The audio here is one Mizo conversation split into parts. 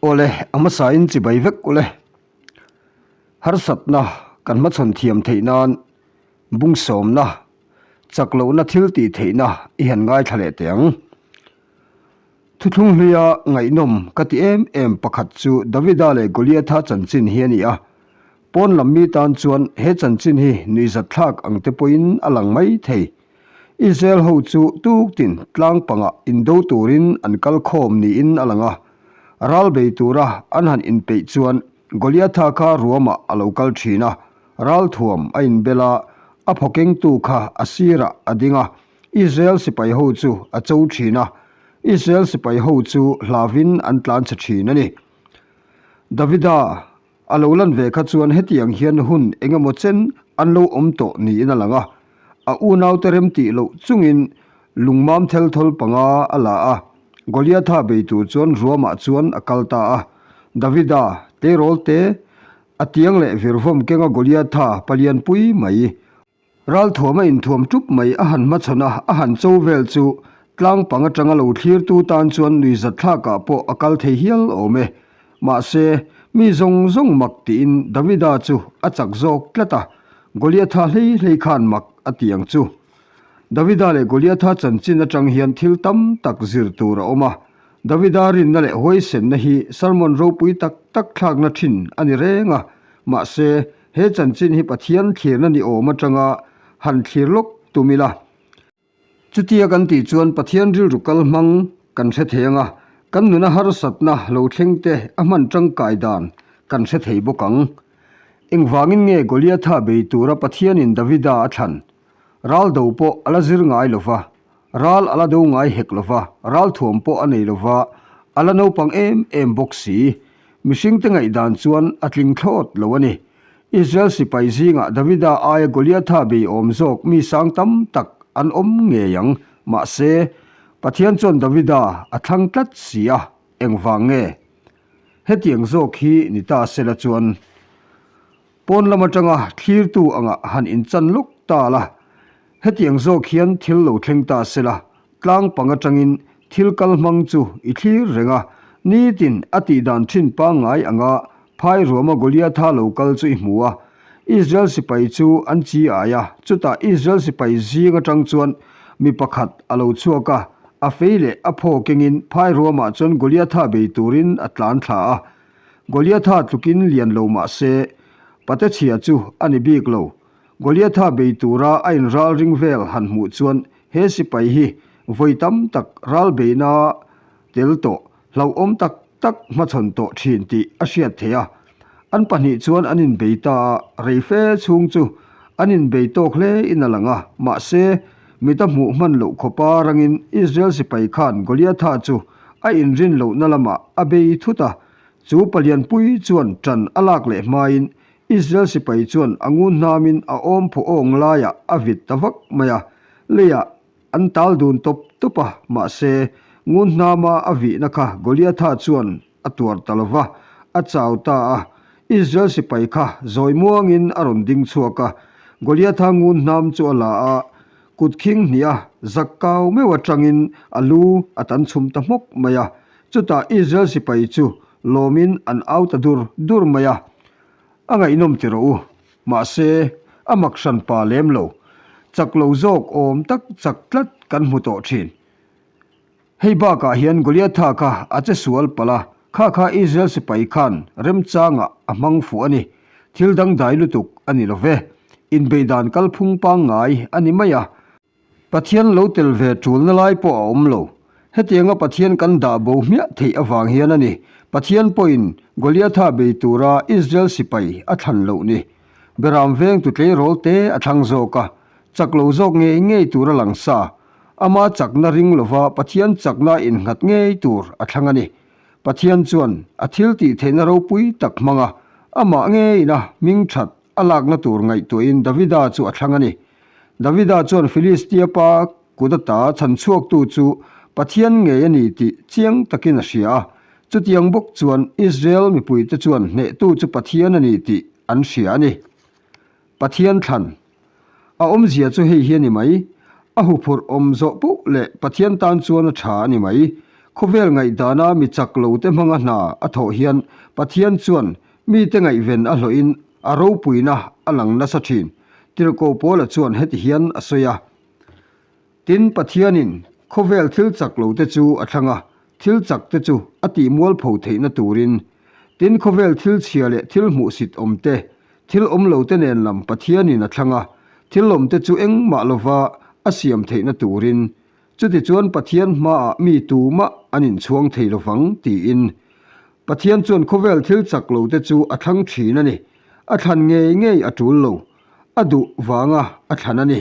Awle, a hmasain chibai vek ule. Harsatna kan hmachhawn thiam theih nan bungsawmna, chak lohna thil tih theihna i han ngaithla leh teh ang. Thuthlung hluia ngaihnawm ka ti em em pakhat chu Davida leh Goliatha chanchin hi a ni a. Pawn lam mi tan chuan he chanchin hi nuihzatthlak ang te pawhin a lang mai thei. Israel ho chu tuktin tlang pangah indo turin an kal khawm niin a lang a. Ral bei tura an han inpeih chuan Goliatha kha ruamah a lo kal thin a, ralthuam a inbel a, a phawkengtu kha a sirah a ding a, Israel sipai ho chu a cho thin a, Israel sipai ho chu hlavin an tlan chhe thin a ni. Davida a lo lan ve kha chuan hetiang hian hun eng emaw chen an lo awm tawh niin a lang a, a unaute remtih loh chungin lungmam thel thawl panga a la a, Goliatha bei tur chuan ruamah chuan a kal ta a. Davida, tleirawl te, a tiang leh virvawm kenga Goliatha palianpui mai Ralthuam a inthuam tup mai a han hmachhawn a, a han cho vel chu tlang pang atanga lo thlirtu tan chuan nuihzat thlakah pawh a kal thei hial awm e. Mahse, mi zawng zawng mak tiin Davida chu a chak zawk tlat a, Goliatha hlei hlei khan mak a ti ang chu. Davida leh Goliatha chanchin atang hian thil tam tak zir tur a awm a, Davida rinna leh huaisenna hi sermon ropui tak tak thlakna thin a ni reng a, mahse, He chanchin hi Pathian thlirna ni awm atanga han thlir lawk tum ila. Chutia kan tih chuan Pathian rilru kal hmang kan hre thei anga, kan nuna harsatna lo thleng te a hman tangkai dan kan hre thei bawk ang. Engvangin nge Goliatha bei tura Pathianin Davida a thlan? Ral do pawh a la zir ngai lo va, ral a la do ngai hek lo va, ral thuam pawh a nei lo va, a la naupang em em bawk si. Mihringte ngaihdan chuan a tling thlawt lo a ni. Israel sipai zingah Davida aia Goliatha bei awm zawk mi sang tam tak an awm ngei ang. Mahse, Pathian chuan Davida a thlang tlat si a, engvang nge? Hetiang zawk hi ni ta sela chuan Pawn lam atanga thlirtu anga han inchan lawk ta la, hetiang zawk hian thil lo thleng ta se la, tlang pang atangin thil kal hmang chu i thlir reng a, nitin a tihdan thin pangngai anga phai ruama Goliatha lo kal chu i hmu a. Israel sipai chu an chi ai a, chutah Israel sipai zing atang chuan mi pakhat a lo chhuak a, a fei leh a phaw kengin phai ruamah chuan Goliatha bei turin a tlan thla a. Goliatha tlukin lian lo mah se, pate chhia chu a ni bik lo. Goliatha bei tura a inral ring vel han hmuh chuan he sipai hi vawi tam tak ral beina tel tawh, hlauhawm tak tak hmachhawn tawh thin tih a hriat theih a. An pahnih chuan an inbei ta a, rei fe chhung chu an inbei tawk hle in a lang a, mahse, mita hmuh hman loh khawpa rangin Israel sipai khan Goliatha chu A inrin lohna lamah a bei thut a, chu palianpui chuan ṭan a lak leh hmain Israel sipai chuan a ngun hnamin a awm phaw awng laiah a vit ta vak mai a, leiah an tal dun tawp tawp a, mahse, ngun hnama a vihna kha Goliatha chuan a tuar ta lo va, a chau ta a, Israel sipai kha zawi muangin a rawn ding chhuak a, Goliatha ngun hnam chu a la a, Kut khing hnih a zak kau meuh atangin a lu a tan chhum ta hmawk mai a, chutah Israel sipai chu lawmin an au ta dur dur mai a. A ngaihnawm ti rawh u, mahse a mak hran pa lem lo, chak lo zawk awm tak chak tlat kan hmu tawh thin. Hei bakah hian Goliatha kha a che sual palh a, kha kha Israel sipai khan remchangah a hmang fuh a ni. Thil dangdai lutuk a ni lo ve. Inbeidan kalphung pangngai a ni mai a. Pathian lo tel ve tulna lai pawh a awm lo. Hetianga Pathian kan dah bo hmiah theih avang hian a ni Pathian pawhin Goliatha bei tura Israel sipai a thlan loh ni. Beram vengtu tleirawl te a thlang zawk a, chak lo zawk ngei ngei tura lang sa. Ama chakna ring lova Pathian chakna innghat ngei tur a thlang a ni. Pathian chuan a thil tih theihna ropui tak hmanga amah ngeina hming that a lakna tur ngaihtuahin Davida chu a thlang a ni. Davida chuan Filistia pa kut ata chhan chhuaktu chu Pathian ngei a ni tih chiang takin a hria a. Chutiang bawk chuan Israel mipuite chuan hnehtu chu Pathian a ni tih an hria a ni. Pathian thlan A awmzia chu hei hi a ni mai. A huphurh awm zawh poh leh Pathian tan chuan a tha a ni mai. Khawvel ngaihdana mi chak lote hmanga hna a thawh hian Pathian chuan mite ngaihven a hlawhin a ropuina a lang nasa thin. Tirhkoh Paula chuan heti hian a sawi a, Tin, Pathianin khawvel thil chak lote chu a thlang a, thil chakte chu a tihmualpho theihna turin. Tin, khawvel thil chhia leh thil hmuhsit awmte, thil awm lote nen lam Pathianin a thlang a, thil awmte chu engmah lova a siam theihna turin. Chutichuan Pathian hmaah mi tumah an inchhuang thei lovang, tiin. Pathian chuan khawvel thil chak lote chu a thlang thin a ni. A thlan ngei ngei a tul lo. A duh vanga a thlan a ni.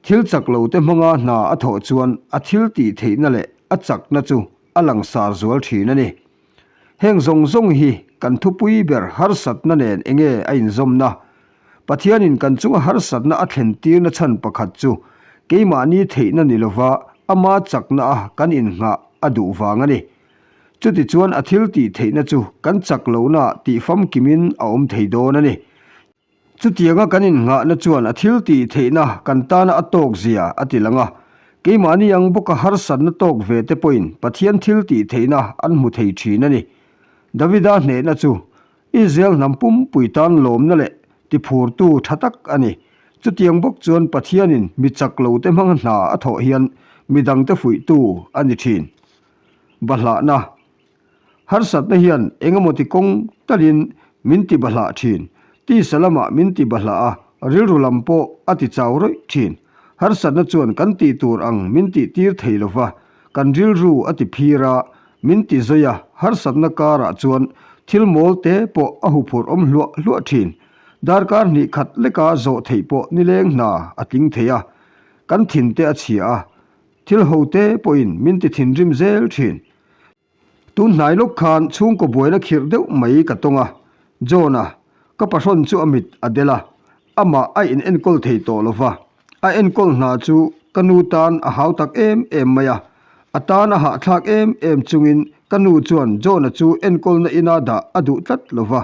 Thil chak lote hmanga hna a thawh chuan a thil tih theihna leh a chakna chu a langsar zual thin a ni. Heng zawng zawng hi kan thupui ber harsatna nen enge a inzawmna? Pathianin kan chunga harsatna a thlen tirna chhan pakhat chu keimahni theihna ni lova ama chakna a kan innghah a duh vang a ni. Chutichuan a thil tih theihna chu kan chak lohnaah tih famkimin a awm thei dawn a ni. Chutianga kan innghahna chuan a thil tih theihna kan tana a tawk zia a ti lang a. Keimahni ang bawka harsatna tawk ve te pawhin Pathian thil tih theihna an hmu thei thin a ni. Davida hnehna chu Israel hnam pumpui tan lawmna leh tiphurtu tha tak a ni. Chutiang bawk chuan Pathianin mi chak lote hmang hna a thawh hian midangte fuihtu a ni thin. Bahlahna. Harsatna hian engemaw ti kawng talin min ti bahlah thin. Tisa lamah min ti bahlah a, rilru lam pawh a ti chau rawih thin. Harsatna chuan kan tih tur ang min tih tir thei lova, kan rilru a ti phir a, min ti zawi a, harsatna karah chuan thil mawl te pawh a huphurh awm hluah hluah thin. Darkar hnih khat leka zawh theih pawh nileng hna a tling thei a, kan thinte a chhia a, thil ho te pawhin min ti thinrim zel thin. Tun hnai lawk khan chhungkaw buaina khirh deuh mai ka tawng a, John-a, ka pahrawn chu a mit a del a, amah a in enkawl thei tawh lo va, a enkawl hna chu ka nu tan a hau tak em em mai a, a tan a hahthlak em em chungin ka nu chuan John-a chu enkawlna ina dah a duh tlat lo va,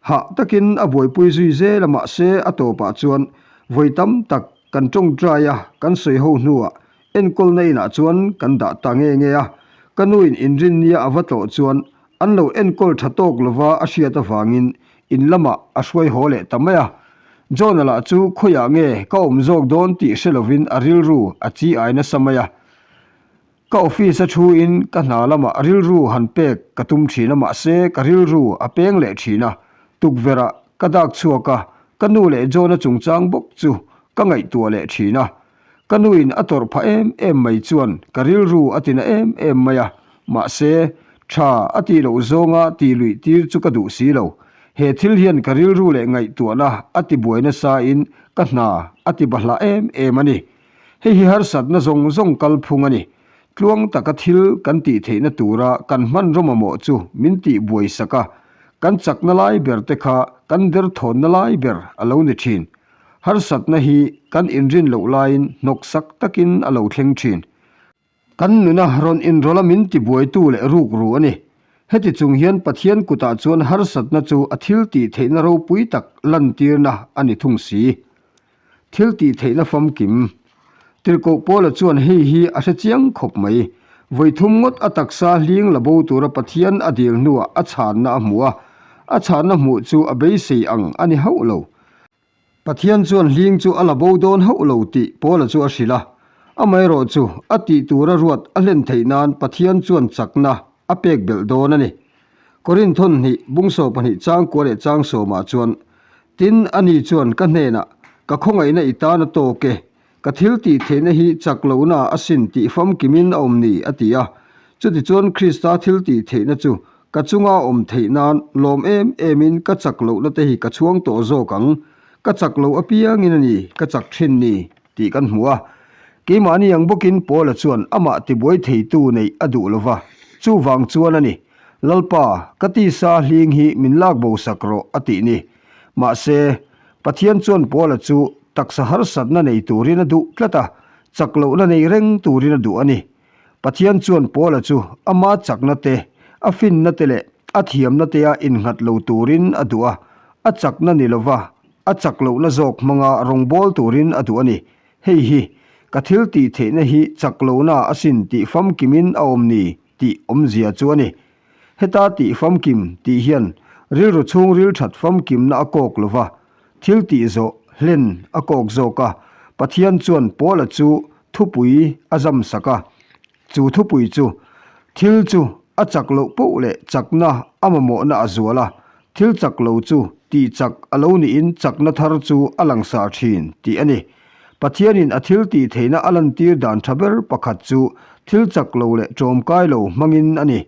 Hah takin a buaipui zui zel a mahse a tawpah chuan vawi tam tak kan tawngtai a, kan sawi ho hnuah enkawlna inah chuan kan dah ta nge nge a. Ka nuin inrinnia a va tlawh chuan an lo enkawl tha tawk lova a hriat avangin in lamah a hruai haw leh ta mai a. John-a lah chu khawiah nge ka awm zawk dawn tih hre lovin a rilru a chi ai nasa mai a. Ka office a thu in ka hna lamah rilru han pek ka tum thin a mahse ka rilru a peng leh thin a, tukverh ah ka dak chhuak a, ka nu leh John-a chungchang bawk chu ka ngaihtuah leh thin a. Ka nu in a tawrh phah em em mai chuan ka rilru a tina em em mai a, mahse tha a tih loh zawnga tih luih tir chu ka duh si lo. He thil hian ka rilru leh ngaihtuahna a ti buai nasa in ka hna a ti bahlah em em a ni. Hei hi harsatna zawng zawng kalphung a ni. Tluang taka thil kan tih theihna tura kan hmanraw mamawh chu min tih buai sak a, kan chakna lai ber te kha kan derthawnna lai ber a lo ni thin. Harsatna hi kan inrin loh laiin hnawksak takin a lo thleng thin. Kan nuna rawn inrawlh a min tibuaitu leh rukru a ni. Heti chung hian Pathian kutah chuan harsatna chu a thil tih theihna ropui tak lantirna a ni thung si. Thil tih theihna famkim. Tirhkoh Paula chuan hei hi a hre chiang khawp mai. Vawi thum ngawt a taksa hling la bo tura Pathian a dil hnuah a chhanna a hmu a, a chhanna hmuh chu a beisei ang a ni hauh lo. Pathian chuan hling chu a la bo dawn hauh lo tih Paula chu a hrilh a. Amaherawhchu, a tih tura ruat a hlen theih nan Pathian chuan chakna a pek belh dawn a ni. Korinthon hnih bungsaw pahnih changkua leh changsawmah chuan Tin, ani chuan ka hnenah, Ka khawngaihna i tan a tawk e, ka thil tih theihna hi chak lohna a sin tih famkimin a awm ni, a ti a. Chutichuan Krista thil tih theihna chu ka chunga awm theih nan lawm em emin ka chak lohna te hi ka chhuang tawh zawk ang, ka chak loh apiangin a ni, ka chak thin ni, tih kan hmu a. Keimahni ang bawkin Paula chuan amah tibuai theitu neih a duh lo va, chuvang chuan a ni. Lalpa, ka tisa hling hi min lak bo sak rawh, a tih ni. Mahse, Pathian chuan Paula chu taksa harsatna nei turin a duh tlat a, chak lohna nei reng turin a duh a ni. Pathian chuan Paula chu ama chakna te, a finna te leh a thiamna tea innghat lo turin a duh a, a chakna ni lova a chak lohna zawk hmanga rawngbâwl turin a duh a ni. Hei hi, ka thil tih theihna hi chak lohna asin tih famkimin a awm ni. tih awmzia chu a ni. Heta tih famkim tih hian rilru chhungril that famkimna a kawk lo va, thil tih zawh hlen a kawk zawk a. Pathian chuan Paula chu thupui a zam sak a, chu thupui chu thil chu a chak loh poh leh chakna a mamawhna a zual a, thil chak lo chu tih chak a lo niin chakna thar chu a langsar thin tih a ni. Pathianin a thil tih theihna a lantir dan tha ber pakhat chu thil chak lo leh ṭawmkai lo hmangin a ni.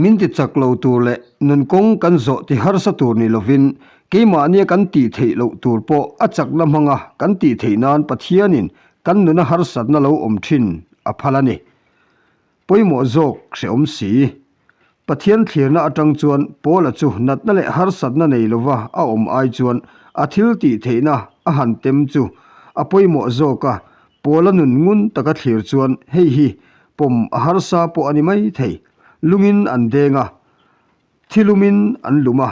Min ti chak lo tur leh nun kawng kan zawh ti harsa tur ni lovin keimahnia kan tih theih loh tur pawh a chakna hmanga kan tih theih nan Pathianin kan nuna harsatna lo awm thin a phal a ni. Pawimawh zawk hrehawm si. Pathian thlirna atang chuan Paula chu natna leh harsatna nei lova a awm ai chuan a thil tih theihna a han tem chu a pawimawh zawk a, Paula nun ngun taka thlir chuan hei hi pawm a harsa pawh a ni mai thei. Lungin an deng a, thilumin an lum a,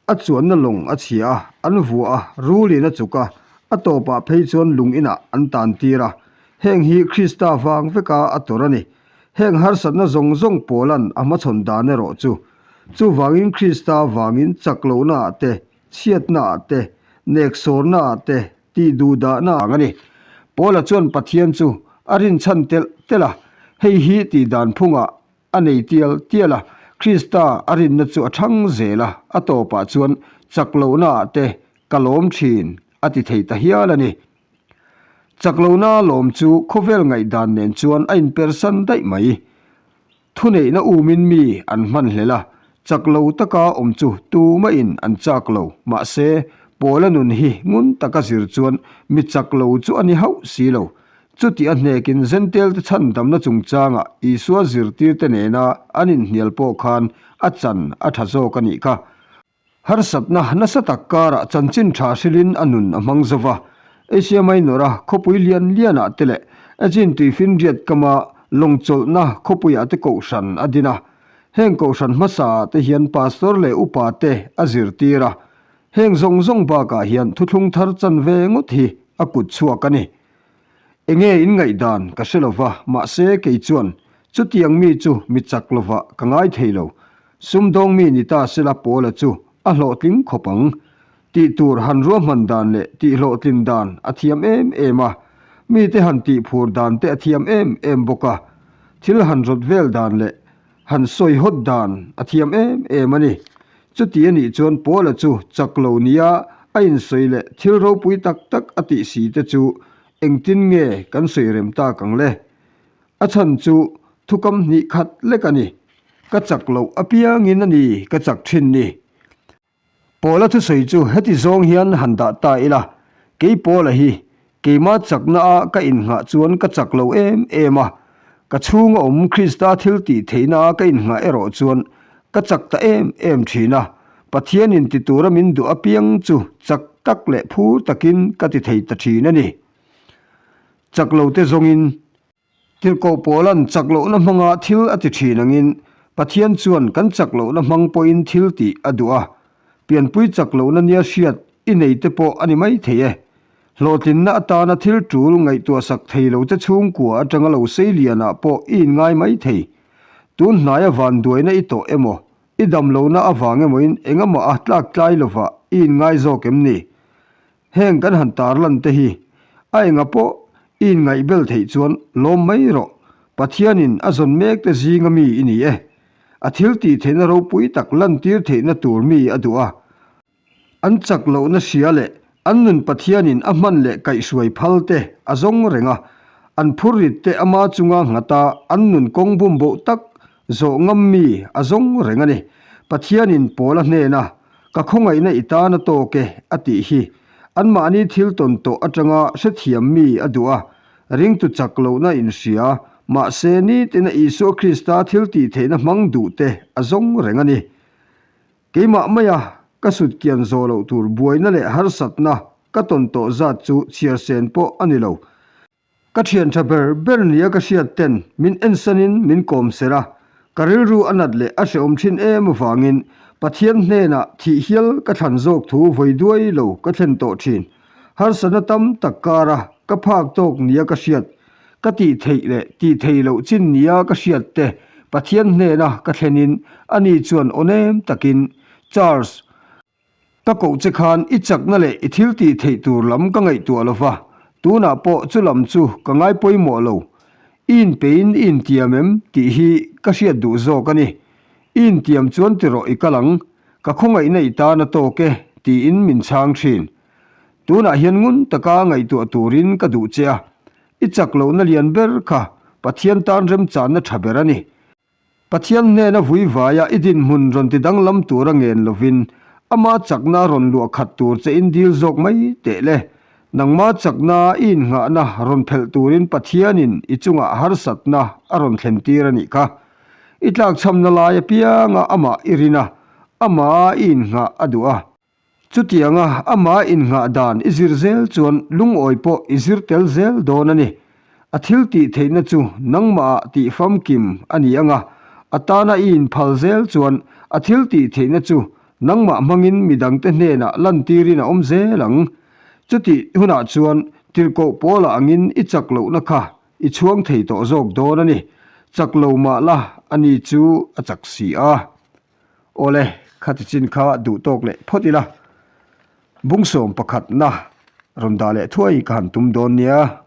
A chuanna lawng a chhia a, an vuah a, rulin a chuk a, a tawpah phei chuan lung inah an tan tir a. Heng hi Krista vang veka a tawrh a ni. Heng harsatna zawng zawng pawlan a hmachhawn dan erawh chu. Chuvangin Krista vangin chak lohnaah te, chhiatnaah te, neksawrnaah te, tih duhdahna ang a ni. Paula chuan Pathian chu a rinchhan telh telh a, hei hi tihdan phungah A nei tial tial a, Krista a rinna chu a thang zel a, a tawpah chuan chak lohnaah te ka lawm thin a ti thei ta hial a ni. Chak lohna lawm chu khawvel ngaihdan nen chuan a inpersan daih mai. Thuneihna umin mi an hman hlel a, chak lo taka awm chu tumahin an chak lo. Mahse, Paula nun hi ngun taka zir chuan mi chak lo chu a ni hauh si lo. Chuti a hnekin Zentelte chhandamna chungchanga Isua zirtirte nena an inhnial pawh khan a chan a tha zawk a nih kha. Harsatna nasa tak karah chanchin tha hrilhin a nun a hmang zo va. Asia Minor-a khawpui lian lianah te leh Aegean tuifinriat kama lawngchawlhna khawpuiah te kohhran a din a. Heng kohhran hmasaah te hian pastor leh upa te a zirtir a. Heng zawng zawng bakah hian thuthlung thar chanve ngawt hi a kut chhuak a ni. Enge in ngaihdan ka hre lova, mahse kei chuan chutiang mi chu mi chak lova ka ngai thei lo. Sumdawng mi ni ta sela Paula chu a hlawhtling khawp ang. Tih tur han ruahman dan leh tih hlawhtlin dan a thiam em em a, mite han tih phur dan te a thiam em em bawk a, thil han rawt vel dan leh han sawi hawt dan a thiam em em a ni. Chuti a nih chuan Paula chu chak lo nia a insawi leh thil ropui tak tak a tih si te chu engtin nge kan sawi rem tak ang le? A chhan chu thukam hnih khat lek a ni. Ka chak loh apiangin a ni ka chak thin ni. Paula thusawi chu heti zawng hian han dah ta ila, kei Paula hi keima chakna a ka innghah chuan ka chak lo em em a, ka chhunga awm Krista thil tih theihna a ka innghah erawh chuan ka chak ta em em thin a, Pathianin ti tura min duh apiang chu chak tak leh phur takin ka ti thei ta thin a ni. Chak lo te zawngin Tirhkoh Paula'n chak lohna hmanga thil a ti thin angin Pathian chuan kan chak lohna hmang pawhin thil tih a duh a. Pianpui chak lohna nia hriat i nei te pawh a ni mai thei e. Hlawhtlinna atana thil tul ngaihtuahsak thei lo che chhungkua atanga lo sei lianah pawh i inngai mai thei. Tun hnaia vanduaina i tawh emaw, i dam lohna avang emawin engamah a tlak tlai lovah i inngai zawk em ni? Heng kan han tarlan te hi a enga pawh i inngaihbel theih chuan lawm mai rawh, Pathianin a zawn mek te zinga mi i ni e. A thil tih theihna ropui tak lantir theihna tur mi a duh a. An chak lohna hria leh an nun Pathianin a hman leh kaihhruai phal te a zawng reng a, an phurrit te ama chunga nghata an nun kawng bumboh tak zawh ngam mi a zawng reng a ni. Pathianin Paula hnena Ka khawngaihna i tan a tawk e, a tih hi. Anmahni thil tawn tawh atanga hrethiam mi a duh a, ringtu chak lohna inhria, mahse nitina Isua Krista thil tih theihna hmang duh te a zawng reng a ni. Keimah maia ka sut kian zawh loh tur buaina leh harsatna ka tawn tawh zat chu chhiar sen pawh a ni lo. Ka thian tha ber ber nia ka hriat ten min ensanin min kawm ser a, ka rilru a nat leh a hrehawm thin em avangin Pathian hnenah thih hial ka thlan zawk thu vawi duai lo ka thlen tawh thin. Harsatna tam tak kara ka phak tawk nia ka hriat. Ka tih theih leh tih theih loh chin nia ka hriat te Pathian hnena ka thlenin ani chuan aw nem takin, Charles, ka koh che khan i chakna leh i thil tih theih tur lam ka ngaihtuah lo va, tunah pawh chu lam chu ka ngai pawimawh lo. I inpeiin i intiam em tih hi ka hriat duh zawk a ni. I intiam chuan ti rawh i kal ang, ka khawngaihna i tan a tawk e, tiin min chhang thin. Tunah hian ngun taka ngaihtuah turin ka duh che a, i chak lohna lian ber kha Pathian tan remchanna tha ber a ni. Pathian hnena vui vaia i dinhmun rawn ti danglam tura ngen lovin, ama chakna rawn luah khat tur che in dil zawk mai teh le. Nangma chakna i innghahna rawn phelh turin Pathianin i chungah harsatna a rawn thlen tir a nih kha. I tlakchhamna lai apianga amah i rin a, amah i innghah a duh a. Chutianga amah innghah dan i zir zel chuan lungawi pawh i zir tel zel dawn a ni. A thil tih theihna chu nangmahah tih famkim a ni ang a, a tana i inphal zel chuan a thil tih theihna chu nangmah hmangin midangte hnenah lantirin a awm zel ang. Chutih hunah chuan tirhkoh pawlah angin i chak lohna kha i chhuang thei tawh zawk dawn a ni. Chak lo mah la ani chu a chak si a. Awle, khati chin kha duh tawk leh phawt ila, bungsawm pakhatna rawn dah leh thuai ka han tum dawn nia.